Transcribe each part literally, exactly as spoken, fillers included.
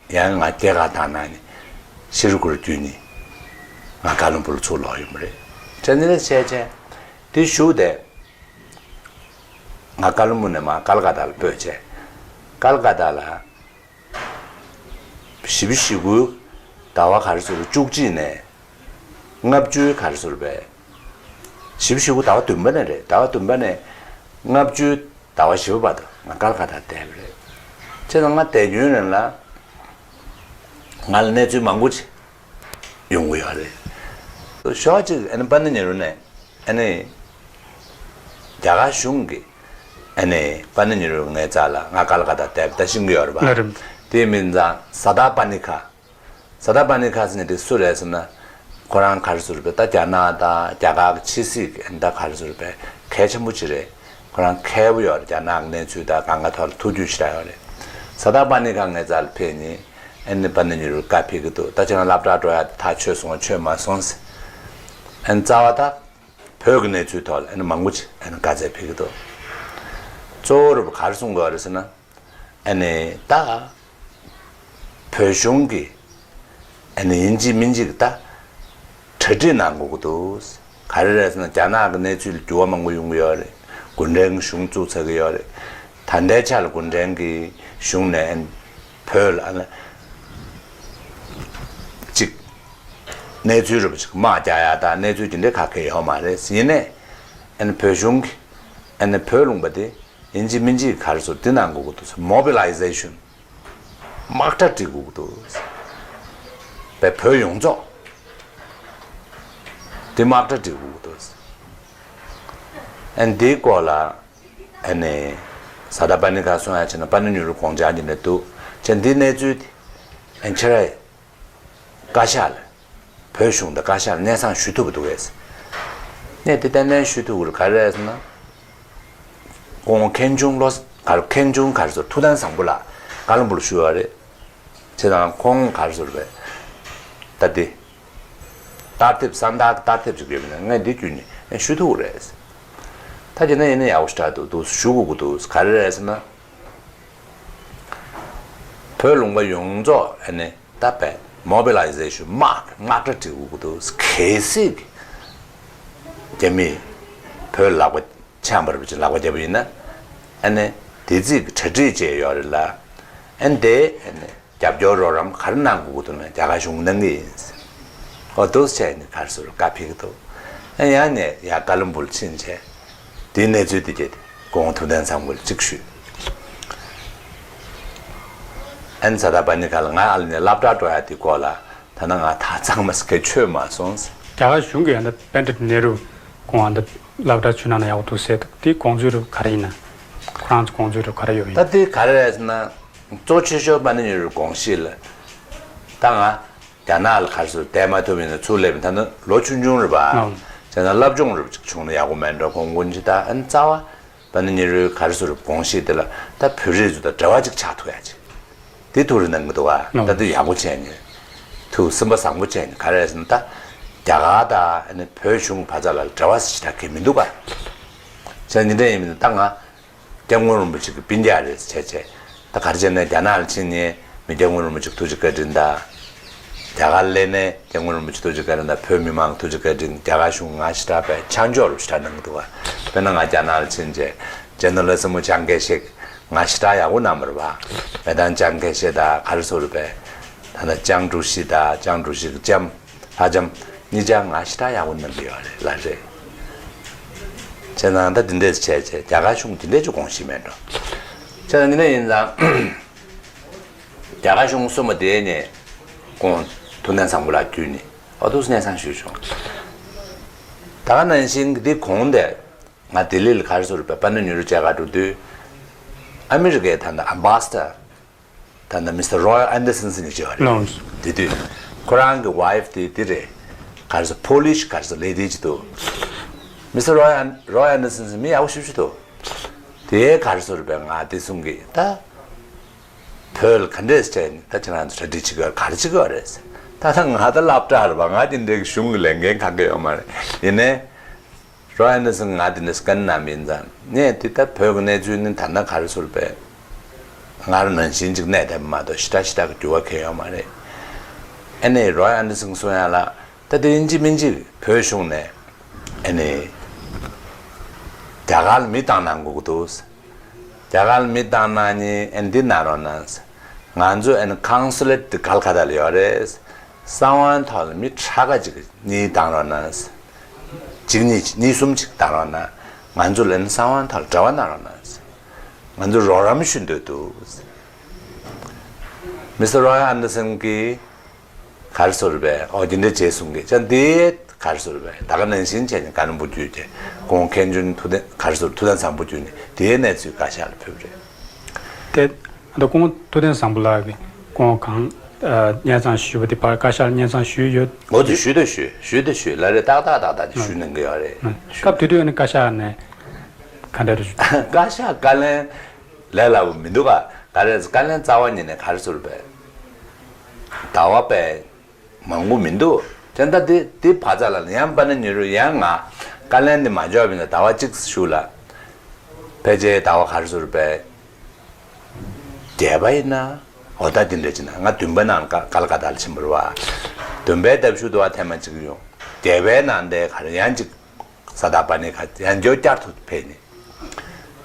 ཡང་ང་སྐྱེས་སྐར་དང་ནང་ནས་ཤི་རུ་ཀུ་རུ་བརྒྱུད་ནས་ང་ཀ་ལོན་སྦུག་ལ་ཚུར་ལོག་ཡོང་བ་རེད། བྱས་ཙང་ནི་བྱས་བྱས་དེ་བཞུགས་ཏེ། ང་ཀ་ལོན་སྦུག་ནས་མར་ཀལ་ཀ་ཏ་ལ་སྤོས་བྱས། ཀལ་ཀ་ཏ་ལ་བཞི་བཅུ་ཞེ་དགུའི་ཟླ་བ་ག་རེ་ཟེར་བཅུ་གཅིག་ནས་ལྔ་བཅུའི་ག་རེ་ཟེར་བས། བཞི་བཅུ་ཞེ་དགུ་ཟླ་བ་བདུན་པ་ནས་རེད། ཟླ་བ་བདུན་པ་ནས་ལྔ་བཅུའི་ཟླ་བ་བཞི་པ་བར་དུ་ང་ཀལ་ཀ་ཏ་བསྡད་པ་རེད། བྱས་ཙང་ང་བསྡད་རྒྱུའི་རིང་ལ་ང་ལ་གནས་ཚུལ་མང་པོ་ཅིག་ཡོང་གི་ཡོད་རེད། ཞོགས་གཅིག་ཨ་ནི་པཎ་ཌི་ཏ་ནེ་རུ་ནས་ཨ་ནི་རྒྱ་གར་གཞུང་གི་ཨ་ནི་པཎ་ཌི་ཏ་ནེ་རུ་ངའི་རྩ་ལ་ང་ཀལ་ཀ་ཏ་བསྡད་པ་ད་ཤེས་ཀྱི་ཡོད་རེད་པ། ལགས་རེད། དེ་མིན་ཙང་ས་ཏ་པ་ཎི་ཁ། ས་ཏ་པ་ཎི་ཁ་ཟེར་ནས་དེ་སུ་རེད་ཟེར་ན། ཁོ་རང་ག་རེ་ཟེར་བས་ད་རྒྱ་ནག་དང་རྒྱ་གར་གྱི་ཕྱི་སྲིད་ཀྱི་ད་ག་རེ་ཟེར་བས་གལ་ཆེན་པོ་ཅིག་རེད། ཁོ་རང་མཁས་པོ་ཡོད་རེད། རྒྱ་ནག་གི་གནས་ཚུལ་དང་གང་ག་ཐོག་ལ་ཐུགས་རྒྱུས་ཞེ་དྲག་ཡོད་རེད། ས་ཏ་པ་ཎི་ཁ་ངའི་རྩ་ལ་ཕེབས་ནས་ཨ་ནི་པཎ་ཌི་ཏ་ནེ་རུ་བཀའ་ཕེབས་ཀྱི་འདུག་ད་ཁྱེད་རང་སློབ་གྲྭ་འགྲོ་ཡ་ཐག་ཆོད་སོང་ཆོད་མ་སོང་ཟེར། ཨ་ནི་རྩ་བ་ད་བོད་ཀྱི་གནས་ཚུལ་ཐོག་ལ་ཨ་ནི་མང་པོ་ཅིག་ཨ་ནི་བཀའ་སྩལ་ཕེབས་ཀྱི་འདུག་གཙོ་བོ་རུ་ག་རེ་གསུང་དགོས་རེད་ཟེར་ན། ཨ་ནི་ད་བོད་གཞུང་གིས་ཨ་ནི་ཡིན་གཅིག་མིན་གཅིག་ད་གྲ་སྒྲིག་གནང་དགོས་ཀྱི་འདུག་ག་རེ་རེད་ཟེར་ན་རྒྱ་ནག་གི་གནས་ཚུལ་ལ་འགྱུར་བ་མང་པོ་ཡོང་གི་ཡོད་རེད། གུང་ཁྲན་གྱི་གཞུང་བཙུགས་ཚར་གྱི་ཡོད་རེད། ད་ལྟའི་ཆ་ལ་གུང་ཁྲན་གྱི་གཞུང་ནས་ཨ་ནི་བོད་ལ་ཨ་ནི་གཅིག་གནས་ཚུལ་རུ་གཅིག་དམག་རྒྱག་ཡ་ད་གནས་ཚུལ་དེ་འདྲའི་ག་གེ་ཡོད་མ་རེད། ཡིན་ནའི་ཨ་ནི་བོད་གཞུང་གིས་ཨ་ནི་བོད་ལུང་པ་དེ་ཡིན་གཅིག་མིན་གཅིག་ག་རེ་ཟེར་འདི་གནང་དགོས་ཀྱི་འདུག་མོ་བི་ལའི་ཟེ་ཤན། དམག་གྲ་སྒྲིག་དགོས་ཀྱི་འདུག་བོད་ཡོངས་རྫོགས་འདི་དམག་གྲ་སྒྲིག་དགོས་ཀྱི་འདུག་ཨ་ནི་འདིའི་སྐོར་ལ་ཨ་ནི་ས་ཏ་པ་ཎི་ཁ་གསུང་ཡ་བྱས་ན་པཎ་ཌི་ཏ་ནེ་རུ་དགོངས་འཆར་འདི་འདྲ་འདུག་བྱས་འདི་གནས་ཚུལ་འདི་ཨ་ནི་ཁྱེད་རང་བཀའ་ཤག་ལ་བོད་གཞུང་དང་བཀའ་ཤག་ལ་གནས་ཚང་ཞུ་ཐུབ་པ་འདུག་གས། གནས་དེ་ལྟར་གནས་ཞུ་ཐུབ་པ་ག་རེ་རེད་ཟེར་ན། ཁོང་མཁན་ཆུང་བློ་ག་རེ་མཁན་ཆུང་ག་རེ་ཟེར་ཐུགས་དམ་བཟང་པོ་ལགས་ཀ་ལོན་སྦུག་ལ་བཞུགས་ཡོད་རེད། བྱས་ཙང་ཁོང་ག་རེ་ཟེར་བས་ད་དེ་ལྟ་ཐེབས་གསང་བདག་གི་ལྟ་ཐེབས་ཅིག་ཡོད་པ་ཡིན་ན་ངས་འདི་བརྒྱུད་ནས་ཞུ་ཐུབ་ཀྱི་རེད། ད་དེ་ན་ཡིན་ན་ཡག་པོ་ཞེ་དྲག་འདུག་འདུག་ཞུ་དགོས་ཀྱི་འདུག་ག་རེ་རེད་ཟེར་ན། བོད་ལུང་པ་ཡོངས་རྫོགས་ཨ་ནི་ད་བས་མོ་བི་ལའི་ཟེ་ཤན་དམག་དམག་གྲ་སྒྲིག་དགོས་ཀྱི་འདུག་གལ་སྲིད་རྒྱ་མིས་བོད་ལག་པ་འཆང་བར་ལག་པ་བརྒྱབ་པ་ཡིན་ན་ཨ་ནི་དེ་རྩིས་ཀྱི་གྲ་སྒྲིག་བྱས་ཡོད་རེད་ལ། ཨ་ནི་དེ་ཨ་ནི་རྒྱབ་སྐྱོར་རོགས་རམ་ག་རེ་གནང་དགོས་ཀྱི་འདུག་ན་རྒྱ་གར་གཞུང་གནང་གི་ཡིན། ཨོ་འདུག་བྱས་ནས་ག་རེ་ཟེར་བཀའ་ཕེབས་ཀྱི་འདུག་ཨ་ཡང་ནས་ཡར་ཀ་ལོན་སྦུག་ལ་ཕྱིན་བྱས། དེའི་གནས་ཚུལ་དེ་བརྒྱུད་དེ་ཁོང་ཐུགས་དམ་བཟང་པོ་ལ་གཅིག་ཞུས། ཨན་ས་ཏ་པ་ཎི་ཁ་ལ་ང་ཨ་ལ་ནས་སློབ་གྲྭ་འགྲོ་ཡ་དེ་སྐོར་ལ་ད་ནང་ང་ད་གཙང་མ་སྐད་ཆོད་མ་སོང་ཟེར། རྒྱ་གར་གཞུང་གིས་ཨ་ནི་པཎ་ཌི་ཏ་ནེ་རུ་ཁོང་ཨ་ནི་སློབ་གྲྭ་ཚུར་གནང་ན་ཡག་པོ་འདུག་ཟེར་འདུག་དེའི་དགོངས་ཚུལ་རུ་ག་རེ་ཡིན་ན། ཁོ་རང་ཚོ་དགོངས་ཚུལ་རུ་ག་རེ་ཡོད་ཡིན། ད་དེ་ག་རེ་རེད་ཟེར་ན། གཙོ་ཆེ་ཤོས་པ་ཎི་ཏ་ནེ་རུའི་དགོངས་གཞི་ལ་ད་ང་རྒྱ་ནག་ལ་ག་རེ་ཟེར་བསྡད་མ་ཐུབ་ཡིན་ན་ཚུར་སླེབས་ཡིན། ད་ནི་ལོ་ཆུང་ཆུང་རེད་པ། ཨང་། བྱས་ན་སློབ་སྦྱོང་རུ་ཅིག་བྱུང་ན་ཡག་པོ་མེད་འགྲོ་ཁོང་ཀུན་གྱིས་ད་ཨ་ནི་རྩ་བ་པ་ཎི་ཏ་ནེ་རུའི་ག་རེ་ཟེར་དགོངས་གཞི་དེ་ལ་ད་བོད་རིགས་ཚོ་དང་འབྲེལ་བ་ཅིག་ཆགས་ཐུབ་ཡ་ཅིག་དེ་ཐུགས་རེ་གནང་གི་འདུག་ག་ཨང་། ད་དེ་ཡག་པོ་བྱས་ནས་ཐུགས་སེམས་པ་བཟང་པོ་བྱས་ནས་ག་རེ་རེད་ཟེར་ན་ད་རྒྱ་གར་དང་ཨ་ནི་བོད་གཞུང་བར་མཚམས་ལ་འབྲེལ་བ་ཞེ་དྲག་གི་མི་འདུག་ག་བྱས་ན་འདི་འདྲ་ཡིན་མིན་ད་ང་སྐྱབས་མགོན་རིན་པོ་ཆེ་གི་སྤུན་ཀྱག་རེད་ཟེར་བྱས་བྱས། ད་ག་རེ་བྱས་ནས་རྒྱ་ནག་ལ་ཕྱིན་ནས་མི་སྐྱབས་མགོན་རིན་པོ་ཆེ་ཐུགས་རྗེ་བཀའ་དྲིན་དང་། རྒྱ་གར་སླེབས་ནས་སྐྱབས་མགོན་རིན་པོ་ཆེ་ཐུགས་རྗེ་བཀའ་དྲིན་དང་བོད་མི་མང་ཐུགས་རྗེ་བཀའ་དྲིན། རྒྱ་གར་གཞུང་ང་ཞེ་དྲག་པས་ཆ་འཇོག་རུ་ཞེ་དྲག་གནང་གི་འདུག་ག་དཔེར་ན་ང་རྒྱ་ནག་ལ་ཕྱིན་རྗེས་ཇེ་ནལ་ལ་སྲིན་མོ་ལྕང་སྐད་ཤེད་ང་ཞེ་དྲག་ཡག་པོ་གནང་བ་རེད་པ། མེ་ཏང་ལྕང་སྐད་ཤེད་དང་ག་རེ་ཟེར་རེད་པས། ད་ལྟ་ལྕང་གྲུ་བཞི་དང་ལྕང་གྲུ་བཞི་གི་ལྕམ། ལྷ་ལྕམ་གཉིས་ཆ་ང་ཞེ་དྲག་ཡག་པོ་གནང་གི་ཡོད་རེད་ལ་རེད། བྱས་ཙང་ད་འདི་འདྲས་བྱས་བྱས་རྒྱ་གར་གཞུང་འདི་འདྲས་ཅིག་དགོངས་བཞིན་མེད་འགྲོ། བྱས་ཙང་འདི་འདྲ་ཡིན་ཙང་རྒྱ་གར་གཞུང་གསུམ་པ་དེ་ནས་ཁོང་ཐུགས་དམ་བཟང་པོ་ལ་བརྒྱུད་ནས་ཨོ་ཐུགས་སུ་གནས་ཚང་ཞུས་བྱུང་། ད་ག་ནང་བཞིན་འདི་གོང་དེ་ང་ལྡི་ལི་ལ་ག་རེ་ཟེར་བས་པ་ཎི་ཏ་ནེ་རུ་མཇལ་ཁ་འགྲོ་དུས་ཨ་མི་རི་ཀའི་ད་ལྟ་ཨམ་བྷ་སི་ཌར། ད་ནི་མི་སི་ཊར་རོ་ཡལ་ཨན་ཌར་སན་ཟེར་མཁན་ཅིག་ཡོད་རེད། ལགས། དེ་དུས་ཁོ་རང་གི་ཝའི་ཕི་དེ་དེ་རེད། ག་རེ་ཟེར་ཕོ་ལིཤ་ག་རེ་ཟེར་ལེ་ཌི་ཅིག་འདུག་མི་སི་ཊར་རོ་ཡལ་རོ་ཡལ་ཨན་ཌར་སན་ཟེར་མི་ཡག་པོ་ཞེ་པོ་ཅིག་འདུག་དེ་ག་རེ་ཟེར་བས་ང་དེ་གསུང་གི་ད་བོད་ལ་ག་འདྲས་བྱས་ནས་ད་ཁྱེད་རང་ཚོ་གྲ་སྒྲིག་བྱེད་དགོས་ག་རེ་བྱེད་དགོས་རེད་ཟེར། ད་ད་ང་ད་སློབ་གྲྭ་རེད་པ། ང་དེ་འདྲའི་གཞུང་གི་ལས་འགན་གང་ག་ཡོད་མ་རེད། ཡིན་ནའི། རོ་ཡལ་ཨན་ཌར་སན་ང་དེ་འདྲ་སྐད་ནང་མིན་ཙང་ངས་དེ་ལྟར་བོད་ཀྱི་གནས་ཚུལ་ནི་ད་ལྟ་ག་རེ་ཟེར་བས། སྔར་ནང་བཞིན་ཅིག་གནས་ཐབས་མ་གཏོགས་ཞེ་དྲག་ཞེ་དྲག་གི་འགྱུར་བ་ཁེལ་ཡོད་མ་རེད། ཨ་ནི་རོའི་ཨན་ཌར་སན་གསུང་ཡ་ལ། ད་དེ་ཡིན་གཅིག་མིན་གཅིག་བོད་གཞུང་ནས་ཨ་ནི་རྒྱ་གར་ལ་མི་བཏང་གནང་དགོས་ཀྱི་འདུག། རྒྱ་གར་ལ་མི་བཏང་གནང་མཁན་ཨ་ནི་འདི་གནང་རོགས་གནང་། ང་ཚོ་ཨ་ནི་ཀོན་སུ་ལེཊ་དེ་ཀལ་ཀ་ཏ་ལ་ཡོད་རེད། གསང་བའི་ཐོག་ལ་མི་ཁྲ་ཁ་ཅིག་གཉིས་བཏང་རོགས་གནང་། གཅིག་གཉིས་གཉིས་གསུམ་ཅིག་བཏང་རོགས་གནང་། ང་ཚོ་ལ་ཨ་ནི་གསང་བའི་ཐོག་ལ་འབྲེལ་བ་གནང་རོགས་གནང་། ང་ཚོ་རོགས་རམ་ཞུ་འདོད་འདུག། མི་སི་ཊར་རོའི་ཨན་ཌར་སན་གྱིས་ག་རེ་ཟེར་བས། ཨོ་དེ་འདྲ་བྱས་གསུང་གི་ཅང་དེ་ག་རེ་ཟེར་བས། ད་ག་ནང་བཞིན་བྱས་ནས་ཀ་ནོར་བུ་བརྒྱུད་དེ་ཁོང་མཁན་ཆེན་ཐུབ་བསྟན་ག་རེ་ཟེར་ཐུབ་བསྟན་བཟང་པོ་བརྒྱུད་ནས་དེའི་གནས་ཚུལ་བཀའ་ཤག་ལ་ཕུལ་བ་རེད། དེ་ད་ཁོང་ཐུབ་བསྟན་བཟང་པོ་ལགས་ཀྱིས་ཁོང་གང་སྙན་སེང་ཞུས་པ་དེ་ཕར་བཀའ་ཤག་ལ་སྙན་སེང་ཞུས་ཡོད། འོ་དེ་ཞུས་དང་ཞུས་ཞུས་དང་ཞུས་ལ་རེད། ཏག་ཏག་ཏག་ཏག་དེ་ཞུས་གནང་གི་ཡོད་རེད། སྐབས་དེ་དུས་ནི་བཀའ་ཤག་ནས་ག་འདྲ་རེད། བཀའ་ཤག་བཀའ་བློན་ལས་སླ་པོ་མི་འདུག་ག་ག་རེ་བཀའ་བློན་རྩ་བ་ཉིད་ནས་ག་རེ་ཟེར་བས། ཟླ་བ་པས་མང་པོ་མི་འདུག། དེ་འདྲ་དེ་དེ་བ་ཚ་ལ་ཡང་པ་ན་ཉི་རུ་ཡང་ང་བཀའ་བློན་དེ་མ་འཇོག་པ་ཡིན་ན་ཟླ་བ་གཅིག་ཞུ་ལ། ཕལ་ཆེར་ཟླ་བ་ག་རེ་ཟེར་བས། བརྒྱད་པ་ཡིན་ན། འོ་ད་དེ་འདྲ་བྱས་ན་ང་བདུན་པ་ནང་ཀལ་ཀ་ཏ་ལ་ཕྱིན་པ་རེད་བ། བདུན་པའི་ལྡབ་ཞུ་དུ་བ་ཐེངས་མ་གཅིག་ཡོང་། བརྒྱད་པའི་ནང་དེ་ག་རེ་ཡང་གཅིག་ས་ད་པ་ནི་ཁ་ཡང་བསྐྱར་བསྐྱར་དུ་ཕེབས་ནས།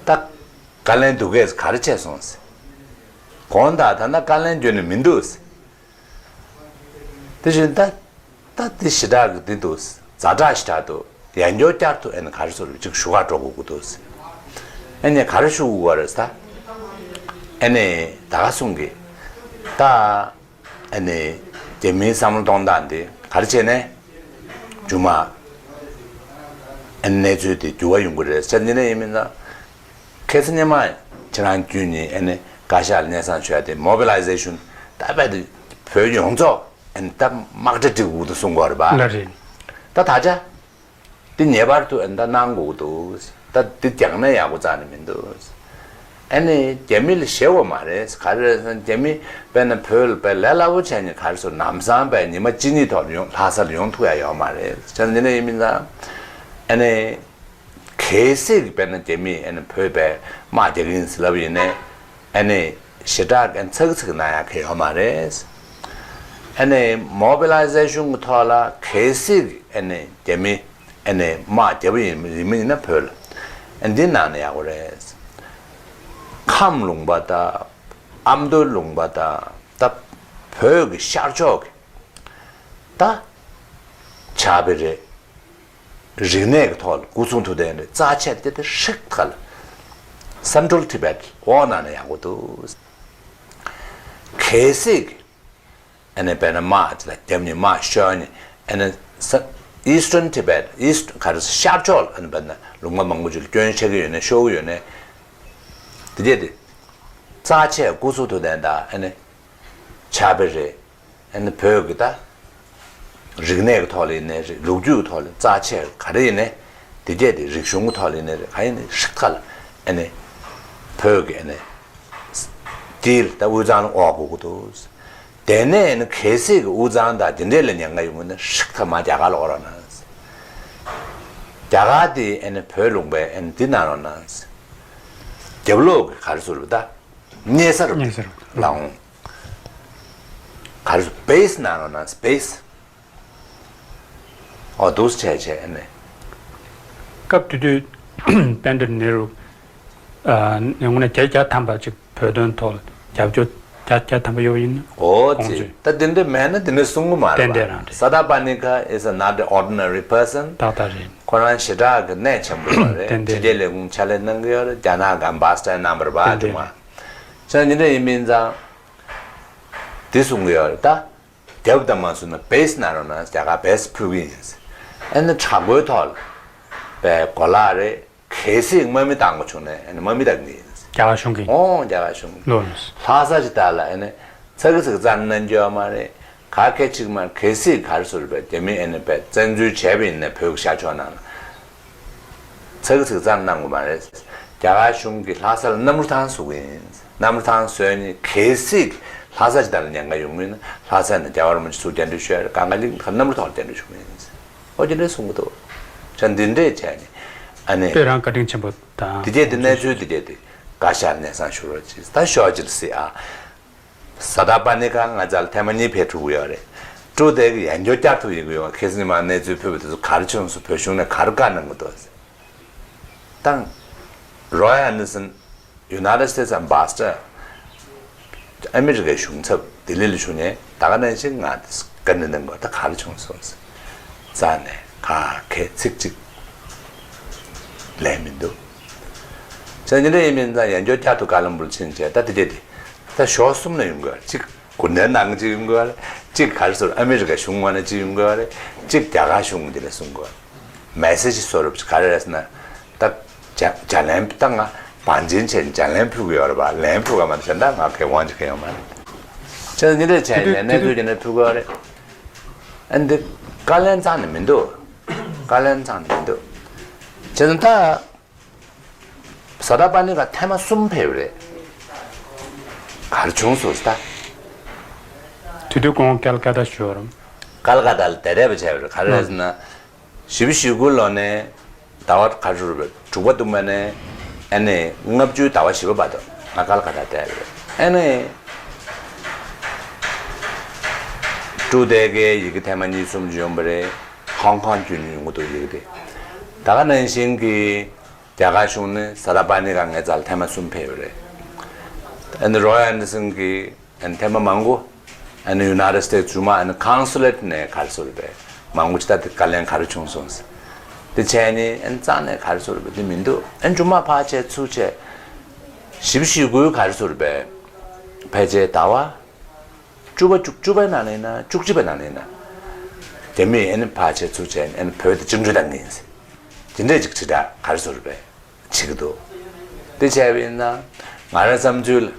ད་བཀའ་བློན་འདུག་གས་ག་རེ་བྱས་སོང་ཟེར། དགོངས་དག་ད་ལྟ་བཀའ་བློན་བརྒྱུད་ནས་མི་འདུག་ཟེར། དེ་བཞིན་ད་ད་དེ་ཞེ་དྲག་གི་འདི་འདུག། ཛ་དྲག་ཞེ་དྲག་འདུག། ཡང་བསྐྱར་བསྐྱར་དུ་ཨ་ནི་ག་རེ་ཟེར་ཅིག་ཞུ་ག་འགྲོ་དགོས་ཀྱི་འདུག་ཟེར། ཨ་ནི་ག་རེ་ཞུ་དགོས་རེད་ཟེར། ཨ་ནི་ད་ག་གསུང་གི་ད་ཨ་ནི་རྒྱ་མིའི་བསམ་བློ་གཏོང་སྟངས་འདི་ག་རེ་བྱས་ནས་རྒྱུ་མ་ཨ་ནི་གནས་ཚུལ་དེ་འགྱུར་བ་ཡོང་གི་རེད་ཟེར། འདི་ནས་ཡིན་མིན་ན། ཁ་སང་ཉི་མ་ཁྱེད་རང་བརྒྱུད་ནས་ཨ་ནི་བཀའ་ཤག་ལ་སྙན་སེང་ཞུ་ཡ་དེ་མོ་བི་ལའི་ཟེ་ཤོན་ད་རྦད་དེ་བོད་ཡོངས་རྫོགས་ཨ་ནི་ད་དམག་གྲ་སྒྲིག་དགོས་འདུག་གསུང་གི་ཡོད་རེད་པ། ལགས་རེད། ད་ད་ཆ་དེ་ངེས་པར་དུ་ཨ་ནི་ད་གནང་དགོས་ཀྱི་འདུག། ད་དེ་རྒྱག་ན་ཡག་པོ་རྩ་ནས་མི་འདུག། ཨ་ནི་རྒྱ་མི་ལ་ཞེད་པ་མ་རེད། ག་རེ་རེད་ཟེར་ན་རྒྱ་མི་དཔེར་ན་བོད་ལ་དཔེ་ལས་སླ་པོ་བྱས་ནས་ག་རེ་ཟེར་ལམ་སང་དཔེ་ཉི་མ་གཅིག་གཉིས་ཐོག་ལ་ཡོང་ལྷ་ས་ལ་ཡོང་ཐུབ་ཡ་ཡོད་མ་རེད། བྱས་ཙང་འདི་འདྲ་ཡིན་མིན་ཙང་ཨ་ནི། གལ་སྲིད་ཀྱི་དཔེར་ན་རྒྱ་མིས་ཨ་ནི་བོད་པའི་དམག་རྒྱག་གི་ཡིན་ཟེར་ལབ་ཡིན་ནའི་ཨ་ནི་ཞེ་དྲག་གི་ཚག་ཚིག་གནང་ཡ་གང་ཡོད་མ་རེད། ཨ་ནི་མོ་བི་ལའི་ཟེ་ཤོན་གྱི་ཐོག་ལ་གལ་སྲིད་ཀྱི་ཨ་ནི་རྒྱ་མི་ཨ་ནི་དམག་རྒྱབ་ཡིན་ཡིན་མིན་ཡིན་ན་བོད་ལ་ཨ་འདི་གནང་ན་ཡག་པོ་རེད། ཁམས་ལུང་པ་དང་ཨ་མདོ་ལུང་པ་དང་ད་བོད་ཀྱི་ཤར་ཕྱོགས་ཀྱི་ད་ཆགས་པའི་རེད། རིག་གནས་ཀྱི་ཐོག་ལ་སྐུ་གསུང་ཐུགས་རྟེན་རེད། རྩ་ཆེ་དེ་དེ་ཧྲིག་ཐག་ལ་Central Tibet འོག་ནང་ན་ཡག་པོ་འདུག། གལ་སྲིད་ཀྱི་ཨ་ནི་དཔེར་ན་དམག་ཅིག་ལ་རྒྱབ་ནས་དམག་ཤོར་ནས་ཨ་ནི་ས་Eastern Tibet East ག་རེ་ཤར་ཕྱོགས་ལ་ཨ་ནི་དཔེར་ན་ལུང་པ་མང་པོ་ཅིག་ལ་སྐྱོན་ཆགས་ཀྱི་ཡོད་ནས་ཤོར་གྱི་ཡོད་ནས་དེ་རྗེས་དེ་རྩ་ཆེ་སྐུ་གསུང་ཐུགས་རྟེན་དང་ཨ་ནི་ཆགས་པའི་རེད། ཨ་ནི་བོད་ཀྱི་ད་རིག་གནས་ཀྱི་ཐོག་ལ་ཡིན་ནའི་རེད། ལོ་རྒྱུས་ཀྱི་ཐོག་ལ་རྩ་ཆེ་ག་རེ་ཡིན་ནའི་དེ་རྗེས་དེ་རིག་གཞུང་གི་ཐོག་ལ་ཡིན་ནའི་རེད། ག་ཡིན་ནའི་ཧྲིག་ཐག་ལ་ཨ་ནི་བོད་ཀྱི་ཨ་ནི་དེ་ལ་ད་དབུས་གཙང་ལ་འོག་དགོས་ཀྱི་འདུག། དེ་ནས་ཨ་ནི་གལ་སྲིད་ཀྱི་དབུས་གཙང་དང་དེ་འདྲས་ལ་ཉེན་ཁ་ཡོང་གི་ན་ཧྲིག་ཐག་མ་རྒྱ་གར་ལ་འོག་རོགས་གནང་། རྒྱ་གར་དེ་ཨ་ནི་བོད་ལུང་པའི་ཨ་ནི་འདི་གནང་རོགས་གནང་། རྒྱབ་ལོགས་ཀྱི་ག་རེ་ཟེར་བ་ད། གཉན་སར་གཉན་སར་ལ་འོང་། ག་རེ་ཟེར་base གནང་རོགས་གནང་base། ཨོ་འདུག་སེ་བྱས་བྱས་ཨ་ནི། སྐབས་དེ་དུས་པཎྜི་ཏ་ནེ་རུ་ཨ་ནི་དངོས་གནས་བརྒྱ་ཆ་བརྒྱ་ཐམ་པ་ཅིག་བོད་དོན་ཐོག་ལ་རྒྱབ་སྐྱོར་བརྒྱ་ཆ་བརྒྱ་ཐམ་པ་ཡོད་པ་ཡིན་ན། ཨོ་དགོངས་ཙེ་ཚོད། ད་དེ་འདྲ་མེད་ན་དེ་འདྲ་གསུང་གི་མ་རེད་པ། ཏན་ཏན་རང་རེད། ས་ད་པ་ནི་ཁ་is a not an ordinary person། ཏག་ཏག་རེད། ཁོ་རང་ཞེ་དྲག་གི་གནད་ཆེན་པོ་ཡོད་རེད། ཏན་ཏན། ཕྱི་རྒྱལ་ལས་ཁུངས་ཕྱག་ལས་གནང་གི་ཡོད་རེད། རྒྱ་ནག་གི་ཨམ་བྷ་སི་ཌར་གནང་བ་རེད་པ། ཏན་ཏན། ཅང་ཉིན་རེ་ཡིན་མིན་ཙང་། དེ་གསུང་གི་ཡོད་རེད་ད། རྒྱབ་དང་མ་སོང་ན་བེ་སི་གནང་རོགས་གནང་། རྒྱ་གར་བེ་སི་ཕུལ་གི་ཡིན། ཨ་ནི་དྲག་པོའི་ཐོག་ལ་པའི་གོ་ལག་རེད། གལ་སྲིད་དམག་མི་བཏང་དགོས་བྱུང་ན་ཨ་ནི་དམག་མི་བཏང་གི་ཡིན། རྒྱ་གར་གཞུང་གིས། ཨོ་རྒྱ་གར་གཞུང་གིས། ལགས་ལགས། ལྷ་ས་ཅིག་ད་ལ་ཨ་ནི་ཚ་གི་ཚིག་རྩ་ནས་གནང་རྒྱུ་ཡོད་མ་རེད། ག་གེ་ཅིག་མ་གལ་སྲིད་ག་རེ་ཟེར་བས་རྒྱ་མི་ཨ་ནི་པའི་བཙན་འཛུལ་བྱས་པ་ཡིན་ན་བོད་ཀྱི་ཤར་ཕྱོགས་ནང་ལ། ཚ་གི་ཚིག་རྩ་གནང་དགོས་མ་རེད། རྒྱ་གར་གཞུང་གིས་ལྷ་ས་ལ་གནམ་གྲུ་ཐང་བཟོ་གི་ཡིན། གནམ་གྲུ་ཐང་བཟོས་ནས་གལ་སྲིད་ལྷ་ས་ཅིག་ད་ལ་ཉེན་ཁ་ཡོང་གི་ཡིན་ན་ལྷ་ས་ནས་རྒྱལ་བ་རིན་པོ་ཆེ་ཚུར་བཅར་འདྲི་ཞུ་ཡ་རེད། གངས་དཀར་གླིང་གནམ་གྲུ་ཐོག་ལ་བཅར་འདྲི་ཞུ་གི་ཡིན། ཨོ་དེ་འདྲས་གསུང་གི་འདུག། ཅང་འདི་འདྲས་བྱས་ནས་ཨ་ནི། དཔེ་རང་བཀའ་དྲིན་ཆེན་པོ་དང་། དེ་རྗེས་དེ་གནས་ཚུལ་དེ་རྗེས་དེ་ བཀའ་ཤག་སྙན་སེང་ཞུ་རོགས་གྱིས། ད་ཞོགས་ཅིག་སྲིད་ཨ། ས་ཏ་པ་ནི་ཀ་ང་ཚོ་ལ་ཐེངས་མ་གཉིས་ཕེབས་ཐུབ་ཀྱི་ཡོད་རེད། ཀྲུའུ་ཏེ་གི་ཡང་བསྐྱར་བསྐྱར་ཐུབ་ཡིན་གྱི་ཡོད། ཁ་སང་ཉི་མ་གནས་ཚུལ་ཕུལ་བ་དེ་ཚོ་ག་རེ་བྱུང་སོང་། བོད་གཞུང་ནས་ག་རེ་བཀའ་གནང་གི་འདུག་ཟེར། དང་། Roy Anderson United States Ambassador ཨ་མི་རི་ཀའི་གཞུང་ཚབ་ལྡི་ལི་ལ་བཞུགས་ནས་ད་ག་ནང་བཞིན་ང་དེ་བཀའ་འདྲི་གནང་དགོས། ད་ག་རེ་བྱུང་སོང་ཟེར། རྩ་ནས་ག་གེ་ཚིག་གཅིག་ལན་མི་འདུག་ཅེས་ཉིན་རེ་ཡིན་མིན་ཙང་ཡང་བསྐྱར་བསྐྱར་དུ་ཀ་ལམ་བུར་ཕྱིན་བྱས། ད་དེ་དེ་དེ་ད་ཞོགས་གསུམ་ན་ཡོང་དགོས་རེད། གཅིག་གུང་ཁྲན་ཏང་གཅིག་ཡོང་དགོས་རེད། གཅིག་ག་རེ་ཟེར་ཨ་མི་རི་ཀ་གཞུང་ངོས་ནས་གཅིག་ཡོང་དགོས་རེད། གཅིག་རྒྱ་གར་གཞུང་དེ་ལ་གསུང་དགོས་རེད། མེ་སེ་ཇི་བཟོ་རབས་ག་རེ་རེད་ཟེར་ན། ད་བརྒྱ་བརྒྱ་ལན་ད་ང་བང་ཆེན་བྱས་བརྒྱ་ལན་ཕུལ་གི་ཡོད་རེད་པ། ལན་ཕུལ་ག་མ་རེད་གཞན་དག་ང་གི་དབང་ཆ་གང་ཡང་མ་རེད། ཅེས་ཉིན་རེ་བྱས་ནས་གནས་ཚུལ་དེ་ནས་ཕུལ་གི་ཡོད་རེད། ཨ་འདི་བཀའ་ལན་རྩ་ནས་མི་འདུག་བཀའ་ལན་རྩ་ནས་མི་འདུག་ཅེས་ད། ས་ཏ་པ་ནི་ཀ་ཐེངས་མ་གསུམ་ཕེབས་རེད། ག་རེ་བྱུང་སོང་ཟེར་ད། དེ་དུས་ཁོང་ཀལ་ཀ་ཏ་བཞུགས་རམ། ཀལ་ཀ་ཏ་ལ་དེ་རེད་པ་བྱས་པ་རེད། ག་རེ་རེད་ཟེར་ན། བཞི་བཅུ་ཞེ་དགུ་ལོ་ནས་ཟླ་བ་ག་རེ་རེད་པ། དྲུག་པ་དུ་མ་ནས་ཨ་ནི་ལྔ་བཅུའི་ཟླ་བ་བཞི་པ་བར་དུ་ང་ཀལ་ཀ་ཏ་བསྡད་པ་རེད། ཨ་ནི་ཀྲུའུ་ཏེ་གའི་ཡི་གེ་ཐེངས་མ་གཉིས་གསུམ་ཅིག་ཡོང་པ་རེད། ཧོང་ཀོང་བརྒྱུད་ནས་ཡོང་གི་འདུག་ཡི་གེ་དེ། ད་ག་ནང་བཞིན་གྱི། རྒྱ་གར་གཞུང་ནས་ས་ཏ་པ་ནི་ཀ་ངའི་རྩ་ལ་ཐེངས་མ་གསུམ་ཕེབས་ཡོད་རེད། ཨ་ནི་རོ་ཡལ་ཨན་ཌར་སན་གྱིས་ཨ་ནི་ཐེངས་མ་མང་པོ། ཨ་ནི་ཡུ་ནའི་ཊེཌ་སི་ཊེཊ་སི་ཚུར་མ་ཨ་ནི་ཀོན་སུ་ལེཊ་ནས་ག་རེ་ཟེར་བས་མང་པོ་ཅིག་ད་དེ་བཀའ་ལན་ག་རེ་བྱུང་སོང་ཟེར། དེ་བྱས་ནས་ཨ་ནི་རྩ་ནས་ག་རེ་ཟེར་བས་དེ་མི་འདུག་ཨ་ནི་མཇུག་མ་ཕར་བྱས་ཚུར་བྱས། བཞི་བཅུ་ཞེ་དགུའི་ག་རེ་ཟེར་བས་ཕལ་ཆེར་ཟླ་བ། བཅུ་པ་བཅུ་བཅུ་པའི་ནང་ནས་ཡིན་ན་བཅུ་གཅིག་པའི་ནང་ནས་ཡིན་ན། རྒྱ་མིས་ཨ་ནི་ཕར་བྱས་ཚུར་བྱས་ཨ་ནི་བོད་དེ་བཅིངས་འགྲོལ་བཏང་གི་ཡིན་ཟེར། དེ་འདྲས་ཅིག་དྲིལ་བསྒྲགས་ག་རེ་ཟེར་བས་བྱེད་ཀྱི་འདུག་དེ་བྱས་པ་ཡིན་ན་ང་རའི་བསམ་ཚུལ་ལ་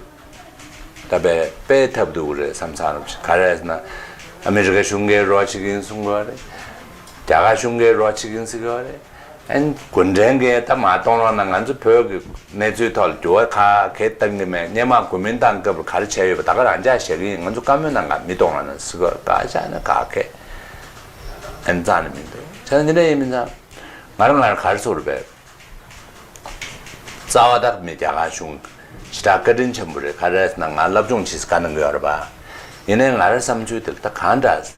ད་དཔེ་དཔེ་ཐབས་སྡུག་རེད་བསམ་ཚར་བ་ཞིག་ག་རེ་ཟེར་ན། ཨ་མི་རི་ཀ་གཞུང་གིས་རོགས་བྱེད་ཀྱི་ཡིན་གསུང་གི་ཡོད་རེད། རྒྱ་གར་གཞུང་གིས་རོགས་བྱེད་ཀྱི་ཡིན་ཟེར་གྱི་ཡོད་རེད། ཨན་གུང་ཁྲན་གྱིས་ད་མ་གཏོང་རོགས་གནང་། ང་ཚོ་བོད་ཀྱི་གནས་ཚུལ་ཐོག་ལ་འགྱུར་བ་ག་གེ་གཏང་གི་མེད། སྔོན་མ་གོ་མིན་ཏང་སྐབས་ལ་ག་རེ་བྱས་ཡོད་པ་ད་ག་རང་འཇགས་བཞག་གི་ཡིན། ང་ཚོ་བཀའ་མོལ་གནང་ག་མི་གཏོང་རོགས་གནང་ཟེར་གྱི་ཡོད་རེད། ད་ཆ་ནས་ག་གེ་ཨན་རྩ་ནས་མི་འདུག་ཆ་ནས་འདི་འདྲ་ཡིན་མིན་ཙང་ང་རང་ང་རང་ག་རེ་ཟེར་བས། རྩ་བ་དག་མི་རྒྱ་གར་གཞུང་ཞེ་དྲག་བཀའ་དྲིན་ཆེན་པོ་རེད། ག་རེ་ཟེར་ན་ང་སློབ་སྦྱོང་བྱེད་ས་བཀའ་གནང་གི་ཡོད་རེད་པ། ཡིན་ནའི་ང་རའི་བསམ་ཚུལ་དེ་ལ་ད་གང་འདྲ་